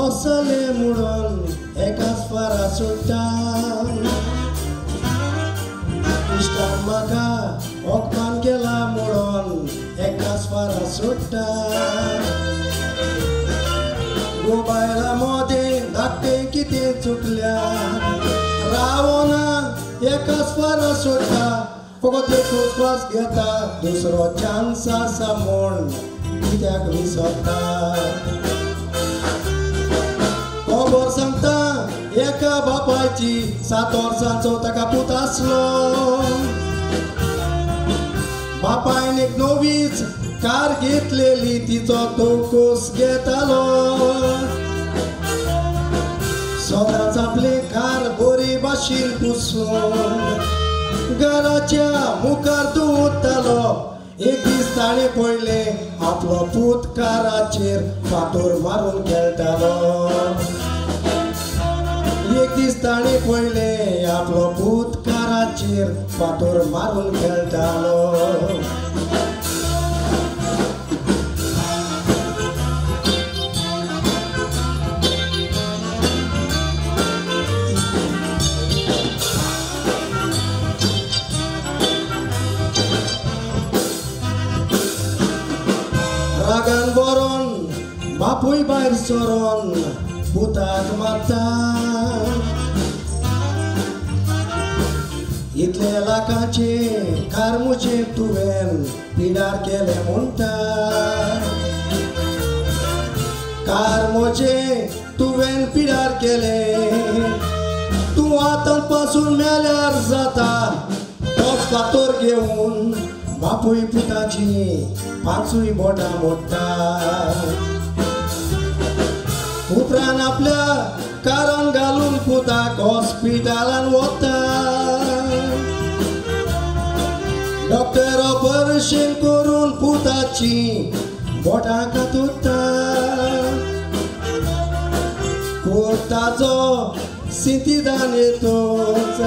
फसले म्हणून एकाच फारा सोडटा इश्टान म्हाका अपमान केला म्हणून एकाच फारा सोडटा गो बायलां मदें धाकटें कितें चुकल्या रावना एकाच फारा सोडटा फकत एकूच श्वास घेता दुसरो चान्स आसा म्हूण कित्याक विसरता खबर सांगता एका बापायची 7 वर्सांचो ताका पूत आसलो बापायन एक नवीच कार घेतलेली तिचो तो कोस घेतालो सदांच आपले कार बरी भाशेन पुसून घराच्या मुखार दवरतालो एक दीस ताणें पळयलें आपलो पूत काराचेर फातोर मारून खेळटालो एक दीस ताणें पळयलें आपलो पूत काराचेर फातोर मारून खेळटालो रागान बरोन बापूय भायर सरोन पुताक मारता इतले लाखाचे कार म्हजें तुवें पिडार केलें म्हणटा कार म्हजें तुवें पिडार केलें तूं आतां पासून मेल्यार जाता तोच फातोर घेवन बापूय पुताची 5 बोटां मोडटा उपरांत आपल्या कारान घालून पुताक हॉस्पिटलान वता डॉक्टर ऑपरेशन करून पुताची बोटां कातुता पुताचो सिंतिदान येतोच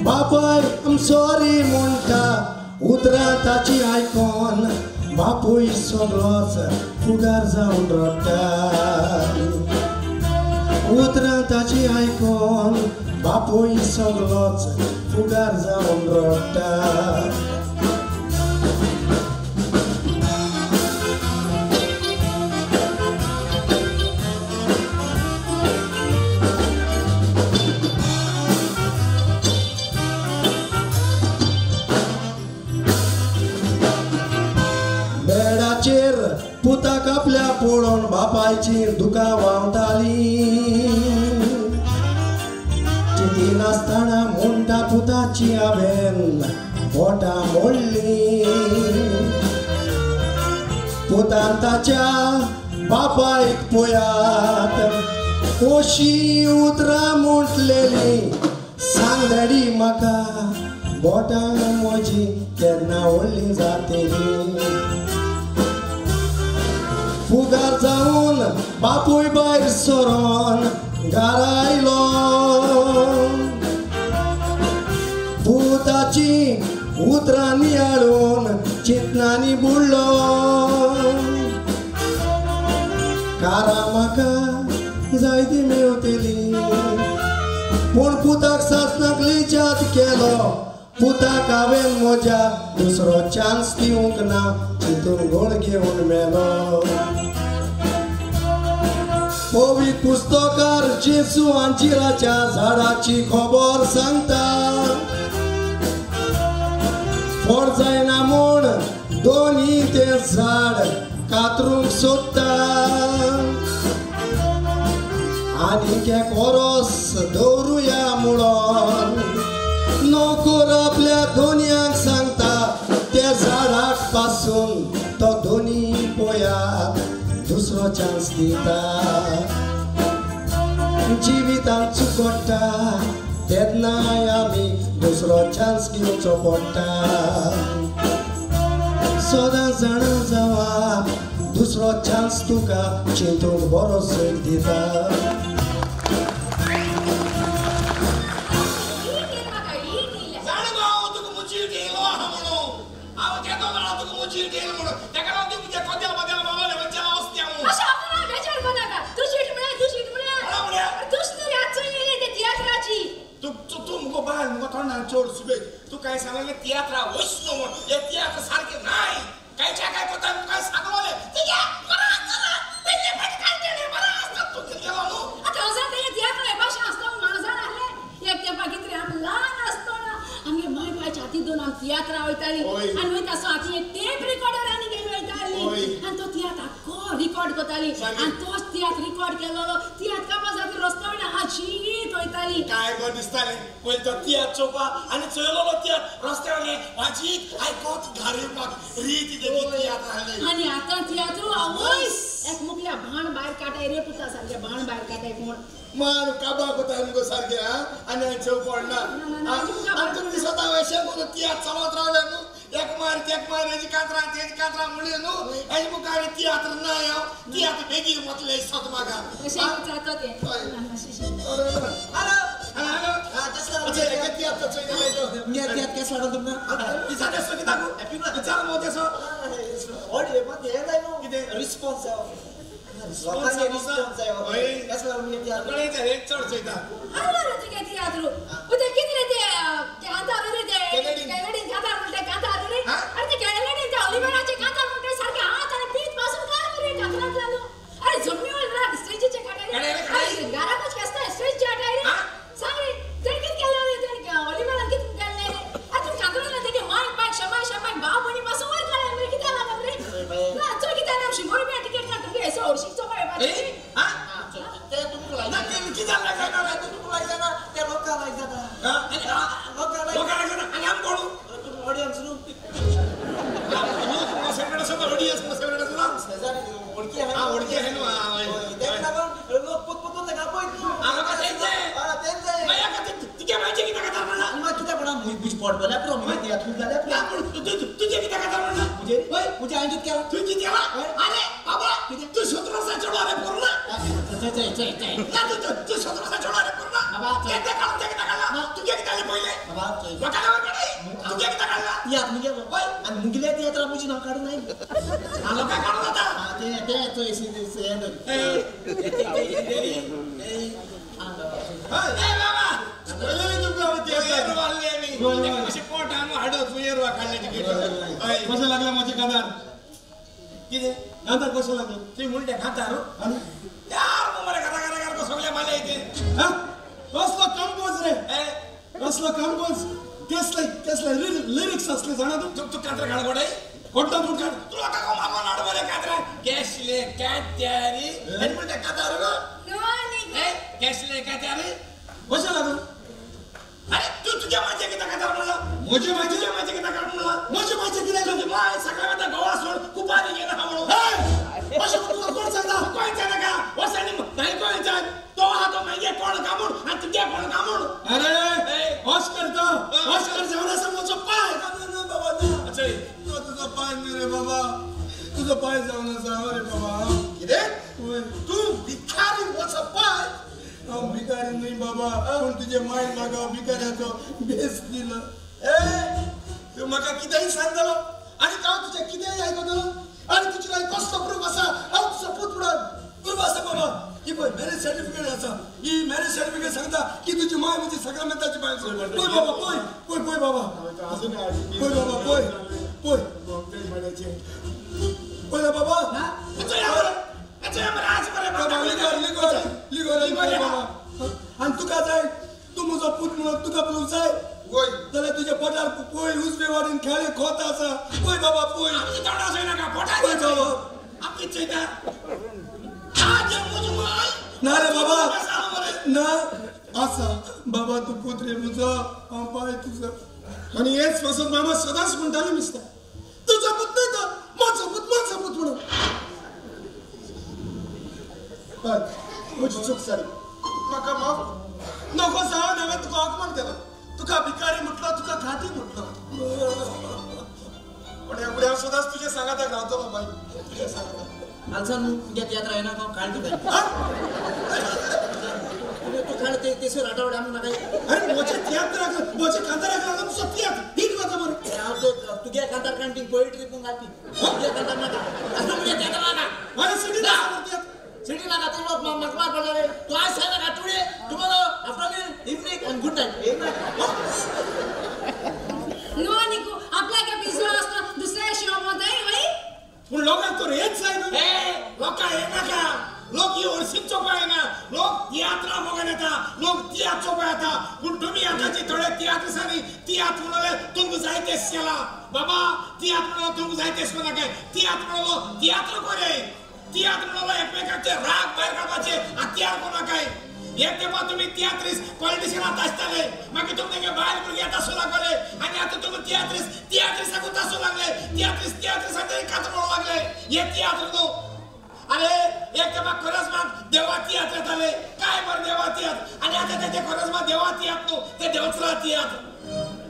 बापाय आम सॉरी म्हणटा उतरां ताची आयकोन बापूय सगळोच फुगार जावन रडटा उतरां ताची आयकोन बापूय सगळोच फुगार जावन रडटा पुताक आपल्या पळोवन बापायची दुकां व्हांवताली चिंतिनासतना म्हणटा पुताची हांवें बोटां मोडली पुतान ताच्या बापायक पळयात अशी उतरां म्हटलेली सांग डॅडी म्हाका बोटां म्हजी केन्ना व्हडली जातली फुगार जावन बापूय भायर सरोन घरा आयलो पुताची उतरां नियाळून चिंतनांनी बुडलो कारां म्हाका जायती मेवतली पूण पुताक सासणाक लिजाद केलो पुताक हांवें म्हज्या दुसरो चान्स दिवंक ना चिंतून गोळ घेवन मेलो पवित्र पुस्तकार जेजू अंजिराच्या झाडाची खबर सांगता फळ जायना म्हूण दोनी ते झाड कातरूंक सोदता आनीक एक वरस दवरुया म्हणून नोकर आपल्या दोनयांक सांगता त्या झाडाक पासून तो दोनी पळयात दुसरो चान्स दिता जिवितांत चुकता तेन्नाय आमी दुसरो चान्स घेवचो पडटा सदां जाणा जावा दुसरो चान्स तुका चिंतूंक बरो सयत दिता तू तोंडान चोड सुबेज तू काय सांगलें तियात्रा वचनो म्हण हे तियात्र सारखे नाही कायच्या काय कोता काय सांगलोले तिया बरा करा पहिले फाटी काय केले बरा असता तू गेलो न्हू आतां अजान तेगे तियात्र हे भाशेन आसता म्हणून अजान आहले एक तेंपा कितें आमी ल्हान आसतना आमगे माय बाय छाती दोन आमी तियात्रा वयताली आनी वयता आसतना हाती एक टेप रिकॉर्डर आनी घेवन वयताली आनी तो तियात्र आख्खो रिकॉर्ड करताली आनी तोच तियात्र रिकॉर्ड केलोलो तियात्र कामा जाती रस्त्या वयल्यान हाजीत वयताली काय गो दिसतालें पयलीं तो तियात्र चोवपा आनी चोयलोलो तियात्र रस्त्या वयल्यान वाजीत आयकोत घार येवपाक रीत देखी तियात्र आहली आनी आतां तियात्र आवयस एक मुकल्या भाण भायर काटाय रे पुता सारकें भाण भायर काटाय कोण मार काबा कोताय मुगो सारकें आनी हांवें चोव पडना आनी तुमी दिसता अशें करून तियात्र चलत रावले न्हू एक मार तेक मार हेजी कातरां तेजी कातरां म्हणली न्हू हेजे मुखार तियात्र ना हांव तियात्र बेगीन वतले दिसता म्हाका अशें जाता तें हॅलो हॅलो तियात्र चोयलें केस लागलो तुमकां दिसा तेसो कित्याक विचार मगो तेसो कितें रिस्पॉन्स लोकांचे रिस्पॉन्स जाय केस लागलो चड चोयता तियात्र कितें रे ते कांतार रे ते कॅनडीन कांतार म्हणटा कांतार रे अरे ते कॅनडीन ते ऑलिव्हराचे कांतार म्हणटा सारखे हात आनी पीत पासून काड मरे कांतारांतल्यान अरे जमनी वयर राग स्टेजीचे काडाय रे अरे घराकूच केसता स्टेजीचे हाडाय रे सांग रे तेणें कितें केलें रे तेणें ऑलिव्हरान कितें केलें रे अरे तुमी कांतारांतल्यान तेगे माय पाय शमाय शमाय भाव भयणी पासून वयर काडाय मरे कितें जालां रे ना चोय कितें जालें 100 रुपया टिकेट काड तुमगे हेसो हरशीचो पळय ते तुमकां लायना कितें जालें जायना तुमकां लायजना ते लोकांक लायजना लोकांक लायजना आनी आम कोण तुमी ऑडियन्स न्हू सेपरेट आसा ऑडियन्स सेपरेट आसा शेजारी वळखी आहा वळखी आहा न्हू तेका लागून लोक पोतपोतून ताका पळयत न्हू तेंचें मागीर तुगे मायचें कितें कांतार म्हणलां मागीर कितें म्हणा म्हजी पोट भरल्या पुरो मुगे तियात्र जाल्या ना पूण तुजें कितें कांतार म्हणलां म्हजेर म्हजें हांवें कितें केलां तुवें कितें केलां अरे बाबा तूं 17 वर्सां चेडो अरे पुरो ना ना तूं 17 वर्सां चेडो अरे पुरो ना तें काडून तें कितें काडलां तुगे कितें जालें पयलें लोकांना वर काडाय तुगे कितें काडलां तियात्र मुगेलो आनी मुगेल्या तियात्राक म्हजें नांव काडूं नाय लोकांक काडूं जाता तें तें चोय हें कशें लागलें म्हजें कांतार कितें कांतार कशें लागलें तुवें म्हणलें कांतार यार मरे घरा घरा घरा सगळें माले तें कसलो कंपोज रे कसलो कंपोज केसले केसले लिरिक्स असले जाणा तूं तूं कांतार काड कोडे कोणता तूं काड तूं लोकांक मामा नाड मरे कांतार केसले कांत्यारी हें म्हणटा कांतार गो केसले कांत्यारी कशें लागलें अरे तूं तुज्या मायचें कितें कांतार म्हणलां म्हजें मायचें तुज्या मायचें कितें काड म्हणलां म्हजें मायचें कितें तुजी माय सगळ्या वता गोवा सोड कुपारी घेना म्हणून अशें तुका कोण सांगता कोण सांगता वसानी नाही कोण विचार तो आहा तो मागीर कोण का म्हूण आनी तुगे कोण का म्हूण अरे ऑस्कर तो ऑस्कर जावन आसा म्हजो पाय ना बाबा ना चल तुजो पाय न्ही रे बाबा तुजो पाय जावन आसा रे बाबा कितें तूं भिकारी म्हजो पाय हांव भिकारी न्हय बाबा पूण तुजे मायन म्हाका भिकाऱ्याचो भेस दिलो ए तूं म्हाका कितेंय सांगतलो आनी हांव तुजें कितेंय आयकतलो आनी तुजे लागीं कसलो प्रूफ आसा हांव तुजो पूत म्हणून प्रूफ आसा बाबा ही पळय मॅरेज सर्टिफिकेट आसा ही मॅरेज सर्टिफिकेट सांगता की तुजी माय म्हजी सक्रामेंताची बायल पळय बाबा पळय पळय पळय बाबा पळय बाबा पळय पळय पळय बाबा बाबा आनी तुका जाय तूं म्हजो पूत म्हणून तुका प्रूफ जाय जाल्यार तुज्या पोटार पळय उजवे वाटेन खेळे खोत आसा पळय बाबा पळय पळय बाबा ना रे बाबा ना आसा बाबा तूं पूत रे म्हजो हांव पाय तुजो आनी हेच पासत मामा सदांच म्हणटाले मिस्ता तुजो पूत न्हय तो म्हजो पूत म्हजो पूत म्हणून म्हजी चूक जाली म्हाका माफ नको जावन हांवें तुका अपमान केलो तुका भिकारी म्हटलो तुका घाटी म्हटलो पण ह्या फुडें हांव सदांच तुज्या सांगाताक रावतलो बाय तुज्या सांगाताक आलसान तुमच्या तियात्र येना हांव काड दिता तूं काड तेसर आठवडे आमकां नाका अरे म्हज्या तियात्राक म्हज्या कांताराक लागून तुजो तियात्र हिट वता मरे हांव तुगे कांतार काडटी पोएट्री पूण घालपी तुगे कांतार नाका तुगे तियात्र नाका अरे सिटी तियात्र सिटी नाका तूं लोक म्हाका मार पडला रे तूं आज सांग नाका तुडे तुम्हाला Afternoon, evening and good night. नो निकू आपल्याक पिसलो असतो दुसऱ्या शिव म्हणताय वय. पूण लोकांक तर हेच जाय न्हू. लोकां हे नाका, लोक ही हळशीक चोवपा येना, लोक तियात्रां मोगान येता, लोक तियात्र चोवपा येता. पूण तुमी आतांचे थोडे तियात्रिसांनी तियात्र म्हणले तुमकां जाय तेच केला. बाबा तियात्र म्हणलो तुमकां जाय तेच नाका. तियात्र म्हणलो तियात्र कोरे, तियात्र म्हणलो एकमेकांचे राग भायर काडपाचे हत्यार करूं नाकाय. एक तेंपार तुमी तियात्रीस पॉलिटिशियनां आसताले, मागीर तुमी तेंगे बायल भुरगीं तासूं लागले आनी आतां तुमी तियात्रीस तियात्रिसाकूच तासूं लागले, तियात्रीस तियात्रिसांचे कातर म्हणूंक लागले. हे तियात्र न्हू. अरे एक तेंपार कोरेज्माक देवा तियात्र येताले, काय बरें देवा तियात्र. आनी आतां तेजे कोरेज्मा देवा तियात्र न्हू, ते देवचरा तियात्र.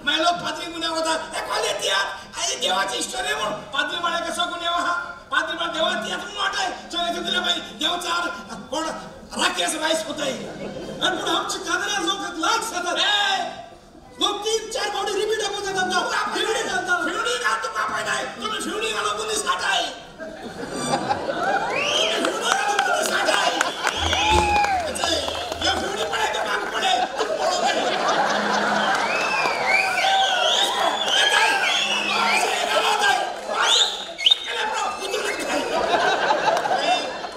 मागीर लोक पाद्री गुन्यांव वता, हे कसले तियात्र, आनी देवाची इश्टोरी म्हूण. पाद्री म्हळ्यार कसो गुन्यांव आहा? पाद्री म्हळ्यार देवा तियात्र म्हूण वाटय चलयता दिले मागीर देवचार कोण राकेश वायस होताय. आनी पूण आमची कांदळां लोकांक लायक जातात. लोक 3-4 फावटी रिपीट दाखोवतात आमकां. फिवणी घालता, फिवणी घाल तुका पळयताय, तुमी फिवणी घालून मनीस हाटाय, तुमी फिवणी घालून मनीस हाटाय. ह्यो फिवणी पळय तो म्हाका पळय, तुका पळोवंक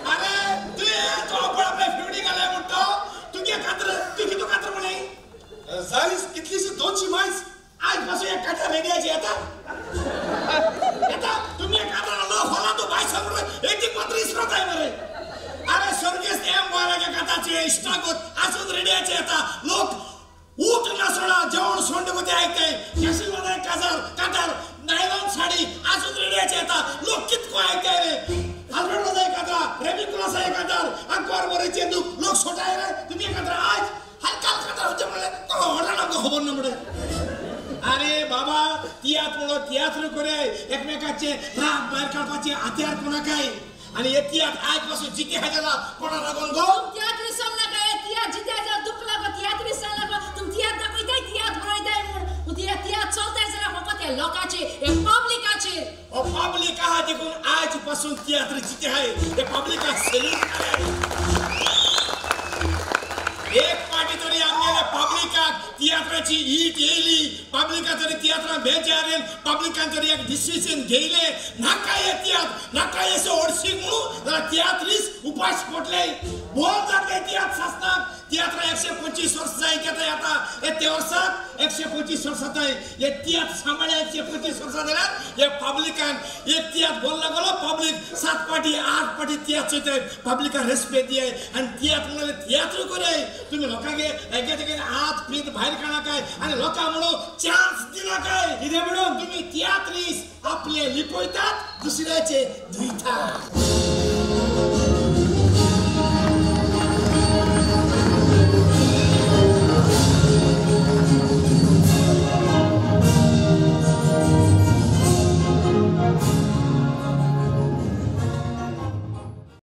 अरे तुवें तो आपल्या फिवणी घालय म्हणटा, तुगे कात्र तूं कितू कात्र म्हणय जालीस कितलीशी 200 मायल्स. आज पासून एक कातर रेडियाची येता येता. तुमी एक कातर लोक होला तूं बाय समोर एक मात्र इसरत आहे मरे. अरे स्वर्गीय एम गोवाला काताचे इश्टागत आसून रेडियाचे येता. लोक ऊट ना सोडा जेवण सोडून ते ऐकताय. कशी काजार कातार नायलॉन साडी आसून रेडियाचे येता. लोक कितको ऐकताय रे. हजबंड एक कातरा, रेमी कुलासा एक कातार, अंकवार बरेचे दुख लोक सोडाय रे. तुम्ही एक कातरा आज हलकाल कातार होते म्हणले व्हडला आमकां खबर ना म्हणले. अरे बाबा तियात्र म्हणलो तियात्र करे एकमेकाचे राग भायर काडपाचे हत्यार कोणाकाय. आनी हे तियात्र आज पासून जिते हाजेला कोणा लागून गो तियात्र विसरनाका. हे तियात्र जिते हाजेला दुख लागो, तियात्र विसरनाका. तुम तियात्र दाखयताय, तियात्र बरयताय म्हूण तियात्र चलताय जाल्यार फकत हे लोकांचे, हे पब्लिकाचे. ओ पब्लिक आहा देखून आज पासून तियात्र जिते हाय. हे पब्लिकाक सॅल्यूट कराय. एक पाटी तरी आमगेल्या पब्लिकाक तियात्राची ईट येयली, पब्लिका तरी तियात्रां बेजार येयल, पब्लिकान तरी एक डिसिजन घेयले नाका हे तियात्र, नाका हे हळशीक म्हणून जाल्यार तियात्रीस उपास पडले. बोल जातले तियात्र सासनाक. तियात्रां 125 वर्सां जायत येता आतां. हे ते वर्साक 125 वर्सां जाताय. हे तियात्र सांबाळ्या 125 वर्सां जाल्यार हे पब्लिकान एक तियात्र बोल लागलो पब्लिक 7 पाटी 8 पाटी तियात्र चोयताय. पब्लिकाक रेस्पेद दियाय आनी तियात्र म्हणले तियात्र कोराय. तुमी लोकांगे एके हात पीत भायर काडनाकाय आनी लोकांक म्हणून चान्स दिनाकाय. कितें म्हणून तुमी तियात्रीस आपले लिपयतात, दुसऱ्याचे धुयतात.